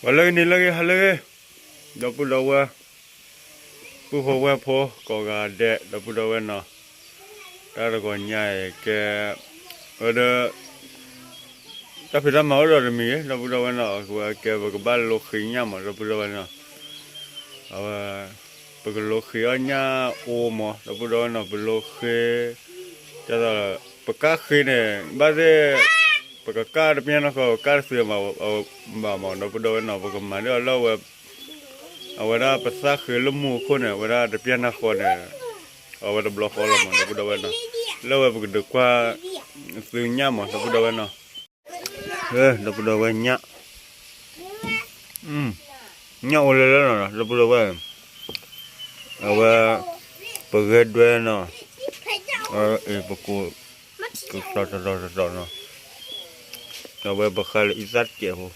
ဂီၤလၢဂ့ၤ နံၤလၢဂ့ၤ ဟါလၢဂ့ၤ, ဒီပုၢ်ဒီဝဲၢ်, ပုၢ်ဖိဝဲၢ်ဖိ ကိးဂၤဒဲး ဒီပုၢ်ဒီဝဲၢ်နီၤ, တၢ်တဂီၤညါအံၤကဲ ဝဲဒၣ် တၢ်ဖံးတၢ်မၤအိၣ်ဒီးတမံၤဂ့ၤ ဒီပုၢ်ဒီဝဲၢ်နီၤ, အဝဲကဲ ပကဘၣ်လိဃ့ညၣ်မး ဒီပုၢ်ဒီဝဲၢ်နီၤ, အဝဲ ပကလိဃ့အီၣ်ညၣ်အိမး ဒီပုၢ်ဒီဝဲၢ်နီၤ, ပလိဃ့ ဒ်သိး ပကၢ်ဃ့န့ၣ် ဘၣ်သ့ၣ် ပကကၢ်တပျၢ်နီၢ်ဃီ ပကၢ်တသုးမး ဘၣ်မး ဒီပုၢ်ဒီဝဲၢ်နီၤ, ပကမၤဒ်အီၤလၢအဝဲ အဝဲဒၣ်ပသၣ်ဃ့လၢမူအခိၣ်န့ၣ် အဝဲဒၣ်တပျၢ်နီၢ်ဃီန့ၣ် အဝဲတဘျီဃီလီၤမး ဒီပုၢ်ဒီဝဲၢ်နီၤ, လၢအဝဲပကဒုးကွၢ် သုညၣ်မး ဒီပုၢ်ဒီဝဲၢ်နီၤ, ဒီပုၢ်ဒီဝဲၢ်ညၣ် ညၣ်အိၣ်လၢလၢနီၤ ဒီပုၢ်ဒီဝဲၢ်, အဝဲ ပဂဲၤဒွဲနီၤ, ပကိး ကစီၤတတီၤတတီၤနီၤ, အဝဲပဃါလၢအံသၣ်တစဲးဖိ,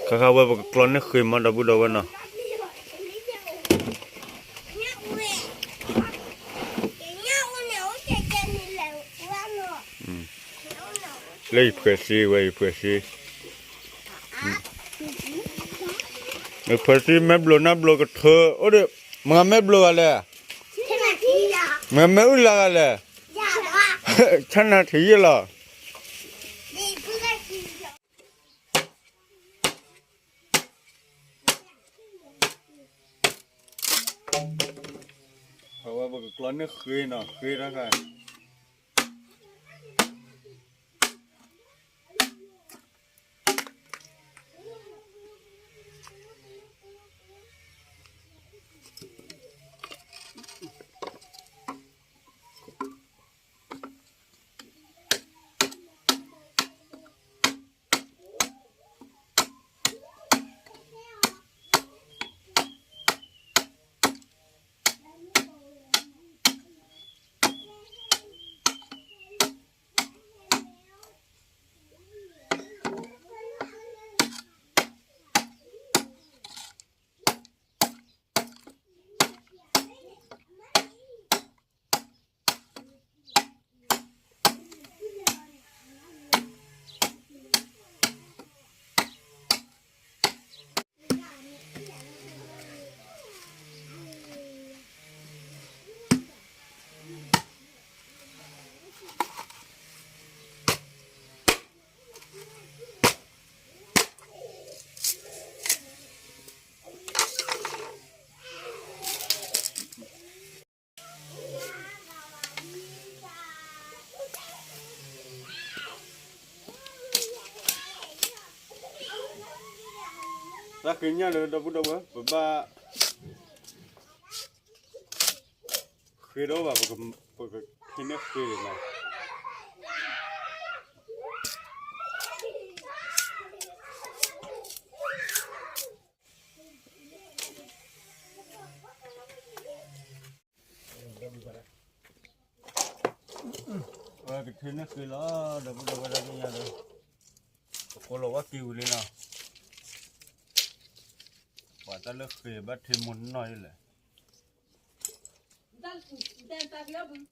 ခါခါဝဲပကကျီန့ၢ်ဃ့မး ဒီပုၢ်ဒီဝဲၢ်နီၤ. လၢယဖှဲးသံဝဲ ယဖှဲးသံ, ယဖှဲးသံ မဲာ်ဘျိးနၢ်ဘျိးကထၢ အိၣ်ဒီး မ့ၢ်မဲာ်ဘျိးဂၤလဲၣ်, မ့ၢ်မဲာ်အုၣ်လၢဂၤလဲၣ်, ဆၣ်နၤထံးယဲၢ်လီၤ. အဝဲပကကျီန့ၢ်ဃ့နီၤ ဃ့တၢ်ခါ တၢ်ဃ့ညၣ်လၢဒီပုၢ်ဒီဝဲၢ် ပဘၣ် ဃ့ဒီးဘၣ် ပက ပကခ့န့ၢ်ဃ့လီၤ. ဝဲကထ့န့ၢ်ဃ့လီၤ ဒီပုၢ်ဒီဝဲၢ်တၢ်သ့ၣ်ညါဒီး ပကိးလီၤဝဲက့ၤဝံၤလံနီၤ, ပှၤတၢ်လၢဃ့ဘၣ်ထ့မိၢ်နီၢ်ယလဲၣ်.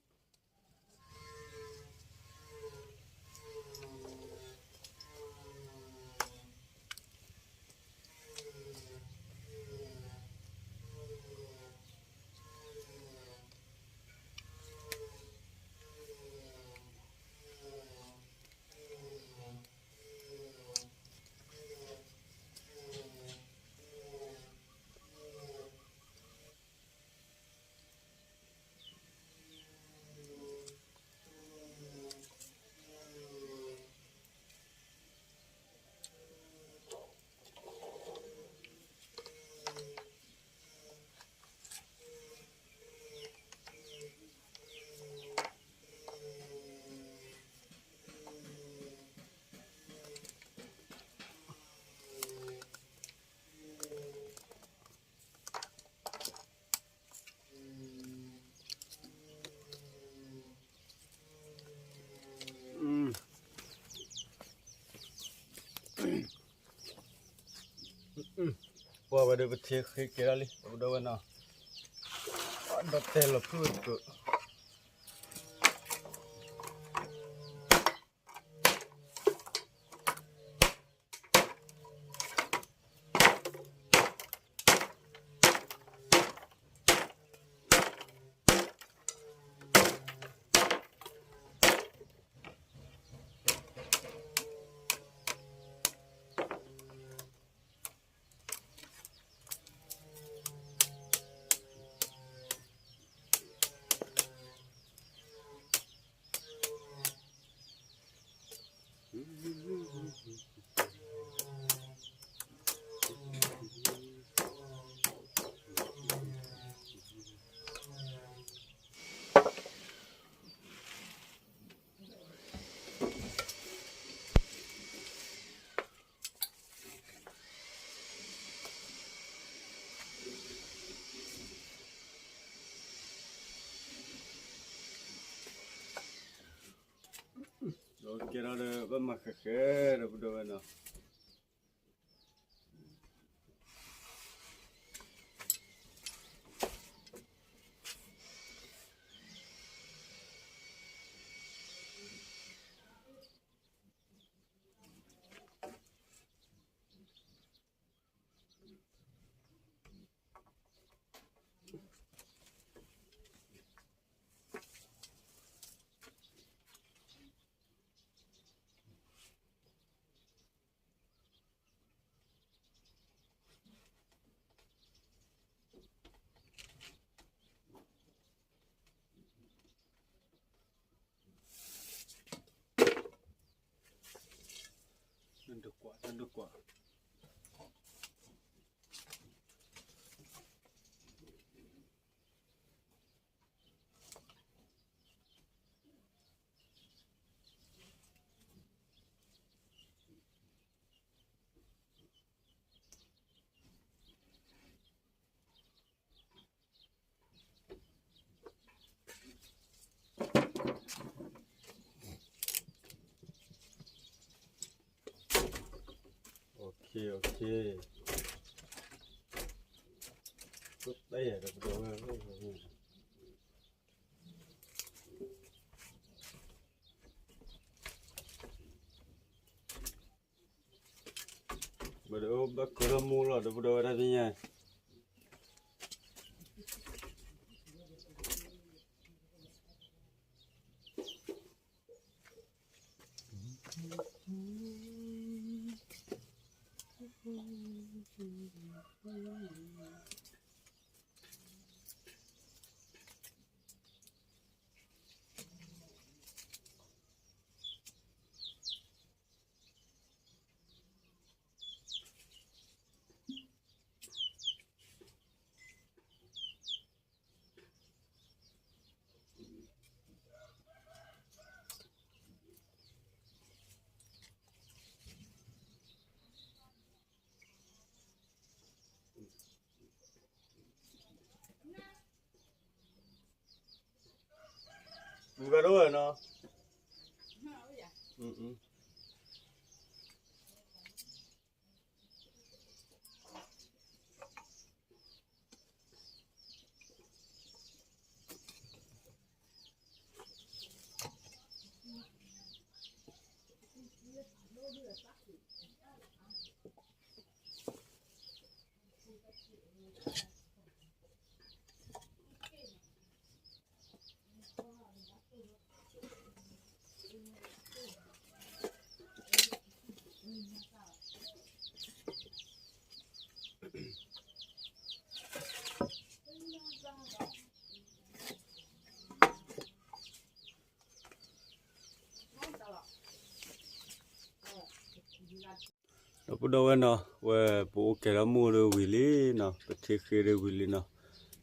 ပှၤဝဲဒီးပထ့ဃ့ကဲထီၣ်လံ ပဒိဝဲနီၤ, ဒီးတဲလီၤဖုၣ်တကိး ဒီးတဲလီၤဖုၣ်တကိး ကဲထီၣ်ဒီးဘၣ်မၤဃဲးဃဲးဒီးပဒိၣ်ဝဲနီၤ. တကွၢ်, တကွၢ်. ဘၣ်ဒီးဘၣ်ကလီမူလီၤ ဒီပုၢ်ဒီဝဲၢ်တၢ်သ့ၣ်ညါ. မုၢ်ဂၤဒိၣ်ဝဲနီၤ. ဒီပုၢ်ဒီဝဲၢ်နီၤ, ဝဲပအိၣ်ကဲထီၣ်မူဒီးဝံၤလံနီၤ, ပထံၣ်ဃ့ဒီးဝံၤလံနီၤ,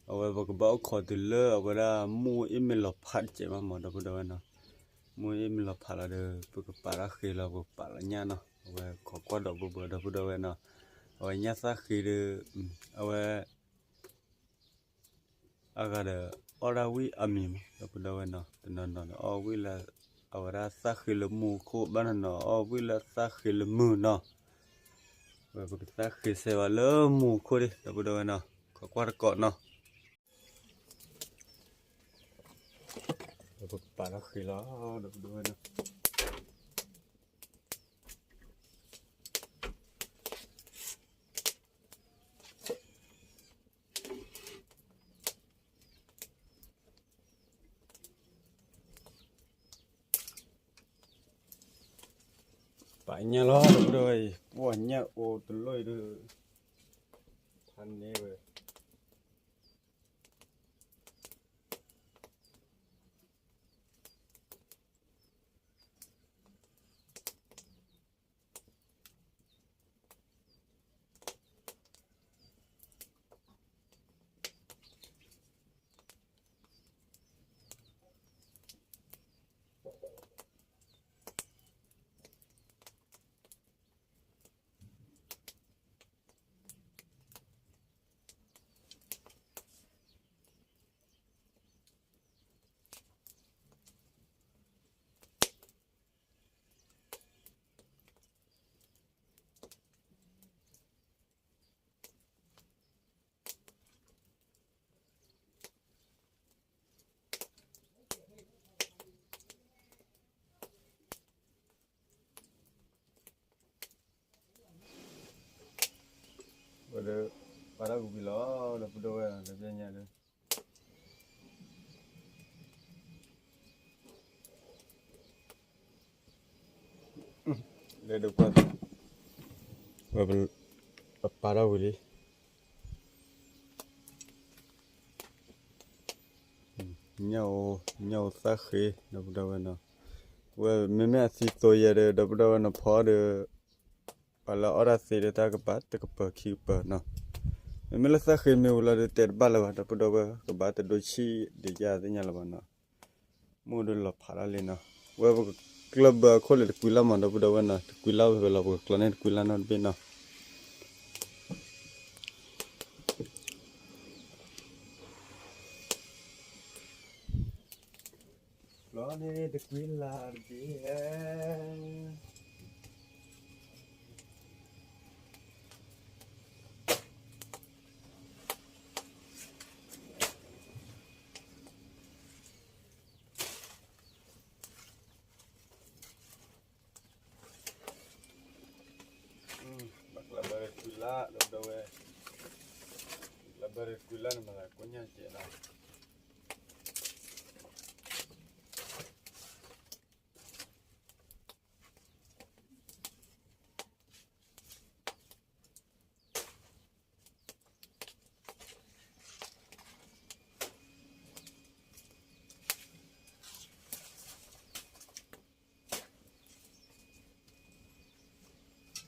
အဝဲပကဘၣ်အိၣ်ခိးတုၤလၢအဝဲဒၣ်မူအ့ၣ်မ့ၢ်လီၤဖးတစဲးမးမး ဒီပုၢ်ဒီဝဲၢ်နီၤ, မူအ့ၣ်မ့ၢ်လီၤဖးလီၤဒီး ပကပာ်တၢ်ဃ့လီၤ ပကပာ်လီၤညၣ်နီၤ, အဝဲခိးကွၢ်ဒီးဘိဘိ ဒီပုၢ်ဒီဝဲၢ်နီၤ, အဝဲညၣ်သၣ်ဃ့ဒီး အဝဲ အဂၤဒီး အီၣ်ဒၣ်ဝံၣ်အမံၤမး ဒီပုၢ်ဒီဝဲၢ်နီၤ, တနီၤနီၤဒီးအီၣ်ဝံၣ်လၢ အဝဲဒၣ်သၣ်ဃ့လၢမူခိၣ်, ဘၣ်နီၤနီၤအီၣ်ဝံၣ်လၢသၣ်ဃ့လၢမုာ်နီၤ, ဝဲပကသၣ်ဃ့စဲးဝဲလၢမူခိၣ်ဒံး ဒီပုၢ်ဒီဝဲၢ်နီၤ, ခိးကွၢ်တကိးနီၤ, ပကပာ်တၢ်ဃ့လီၤ ဒီပုၢ်ဒီဝဲၢ်နီၤ. ပာ်ညၣ်လီၤ ဒီပုၢ်ဒီဝဲၢ်အံၤ, ပှၤညၣ်အိၣ်တလိၣ်အံၤဒီး ဖးန့ၢ်ဝဲ ဒီးပာ်ထီၣ်ကဝံၤလီၤ ဒီပုၢ်ဒီဝဲၢ် တဘျီညါဒီး လဲၤဒုးကွၢ် ဝဲပပာ်ထီၣ်ဝံၤလံ ညၣ်အိၣ် ညၣ်အိၣ်သၣ်ဃ့ ဒီပုၢ်ဒီဝဲၢ်နီၤ, ဝဲမ့မ့ၢ်အသံသိယဲဒီး ဒီပုၢ်ဒီဝဲၢ်နီၤ ဖီဒီး ပှၤလၢအီၣ်တၢ်သ့ဒီးတၢ်ကပာ်တကပၢၤခံကပၢၤနီၤ, မ့မ့ၢ်လၢသၣ်ဃ့မ့ၢ်ဝံၤလီၤဒီးတဲတဘၣ်လၢၤဘၣ် ဒီပုၢ်ဒီဝဲၢ် ကဘၣ်တဒိဆံၣ်ဒံးယါသ့ၣ်ညါလၢၤဘၣ်နီၤ, မ့ၢ်အိၣ်ဒီးလီၤဖးထီၣ်လံနီၤ, ဝဲပကျၢၢ်ဘၢအခိၣ်လၢတကွံလၢ်မး ဒီပုၢ်ဒီဝဲၢ်နီၤ, တကွံလၢ်ဝဲဖဲလီၤ ပကကျီန့ၢ်တကွံလၢ်နီတဘ့ၣ်နီၤ ကျီန့ၢ်တကွံလၢ်တဘ့ၣ် ဘၣ်ကျၢၢ်ဘၢတကွံလၢ် ဒီပုၢ်ဒီဝဲၢ်, ကျၢၢ်ဘၢတကွံလၢ်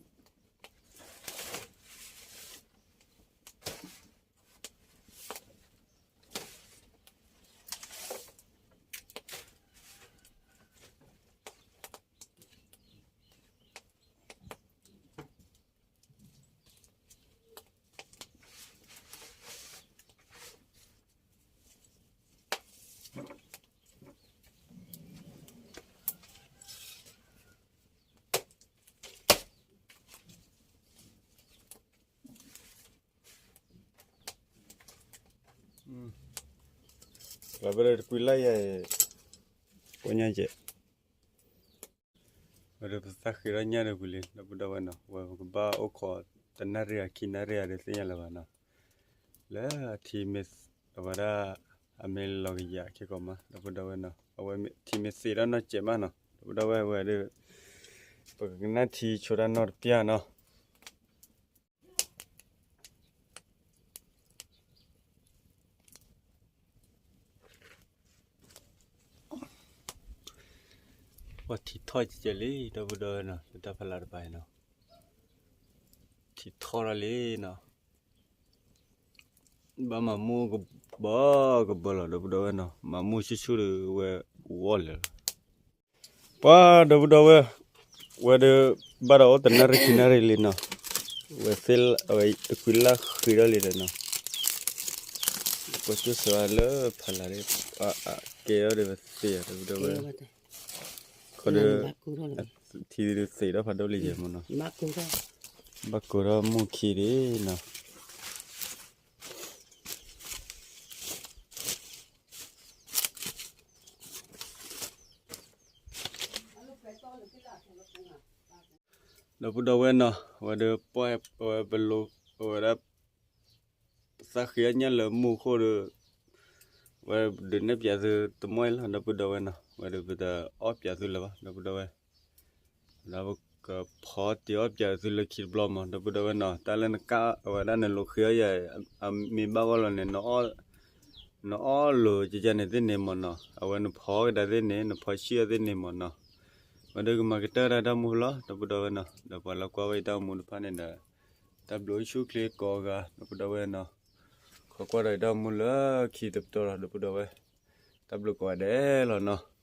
န့ၣ်မးလၢကိးညါကဲးလီၤ ကျၢၢ်ဘၢတကွံလၢ်ယၤအံၤ ကိးညါကဲး ဝဲဒီးပသၣ်ဃ့ထီၣ်ညၣ်ဒီးကွံာ်လံ ဒီပုၢ်ဒီဝဲၢ်နီၤ, ဝဲပကဘၣ်အိၣ်ခိးတနၣ်ရံၣ်ဧါခံနၣ်ရံၣ်ဧါဒီးသ့ၣ်ညါလၢၤဘၣ်နီၤ, လၢအထံမ့ၢ် အဝဲဒၣ် အမ့ၢ်လီၤကယၤခဲကိးမး ဒီပုၢ်ဒီဝဲၢ်နီၤ, အဝဲထံမ့ၢ်သ့ၣ်ထီၣ်နီၢ်ကဲးမးနီၤ ဒီပုၢ်ဒီဝဲၢ်ဝဲဒီး ပကကနၣ်ထံဆိတၢ်နီၢ်တပျၢ်နီၤ ပှၤထံထီၣ်ကဲလံ ဒီပုၢ်ဒီဝဲၢ်နီၤ လၢတၢ်ဖးလၢ်တပၤအံၤနီၤ, ထံထီၣ်ထီၣ်လံနီၤ, ဘၣ်မၤမူၢ်ကဘၢကဘၢလီၤ ဒီပုၢ်ဒီဝဲၢ်နီၤ, မၤမူၢ်ဆူၣ်ဆူၣ်ဒီးဝဲဝီၢ်လၢာ်လီၤ. ပှၤဒီပုၢ်ဒီဝဲၢ်, ဝဲဒီး ဘၣ်ဒီးအိၣ်တနၣ်ရံၣ်ခံနၣ်ရံၣ်လံနီၤ, ဝဲသ့ၣ်ဝဲတကွံလၢ်ဃ့ထီၣ်လံဒီးနီၤ, ပှၤကၠိၣ်စၢၤအါလၢဖးလၢ်ဒီး ကဲထီၣ်ဒီးဝဲသ့ၣ်ဧါ ဒီပုၢ်ဒီဝဲၢ်, ခီဒီး ထံဒုးသ့ၣ်ထီၣ်ဖးဒိၣ်လံယဲၢ်မးနီၤ, ဘၣ်ကိးထီၣ်မူၢ်ခံဒံးနီၤ. ဒီပုၢ်ဒီဝဲၢ်နီၤ, ဝဲဒီးပှၢ်ဝဲပလိၤ ဝဲဒၣ် ပသၣ်ဃ့အညၣ်လၢမူၢ်အဃိဒီး ဝဲဒုးနဲၣ်ပၠးသုတမီၢ်အံၤလီၤ ဒီပုၢ်ဒီဝဲၢ်နီၤ, ဝဲဒီးပတအီၣ်ပၠးသုလၢၤဘၣ် ဒီပုၢ်ဒီဝဲၢ်, ဒီးပကဖီတ့ၢ်အီၣ်ပၠးသုလၢခံတဘျီမး ဒီပုၢ်ဒီဝဲၢ်နီၤ, တၢ်လၢနကးဝဲဒၣ်နလိာ်ဃ့အီၣ်ယၤ အမ့ၢ်ဘၣ်ဂီၢ်လီၤန့ၣ် နအီၣ်လိာ်ကကန့ၣ်သ့ၣ်န့ၣ်မးနီၤ, အဝဲနဖီကဒါသ့ၣ်န့ၣ် နဖီဆံၣ်အီၣ်သ့ၣ်န့ၣ်မးနီၤ, ဝဲဒီးကမၤကတၢၢ်တၢ်တၢ်မူလီၤ ဒီပုၢ်ဒီဝဲၢ်နီၤ, ဒီးပှၤလၢကွၢ်ဝဲယတၢ်အိၣ်မူတဖၣ်န့ၣ်ဒီး တၢ်ဘျုးအိၣ်ဆူၣ်ချ့ကိးဂၤ ဒီပုၢ်ဒီဝဲၢ်နီၤ, ခီကွၢ်ဒီးယတၢ်အိၣ်မူလၢခံတပတီၢ်လီၤ ဒီပုၢ်ဒီဝဲၢ်, တၢ်ဘျုးကိးဂၤဒဲးလီၤနီၤ.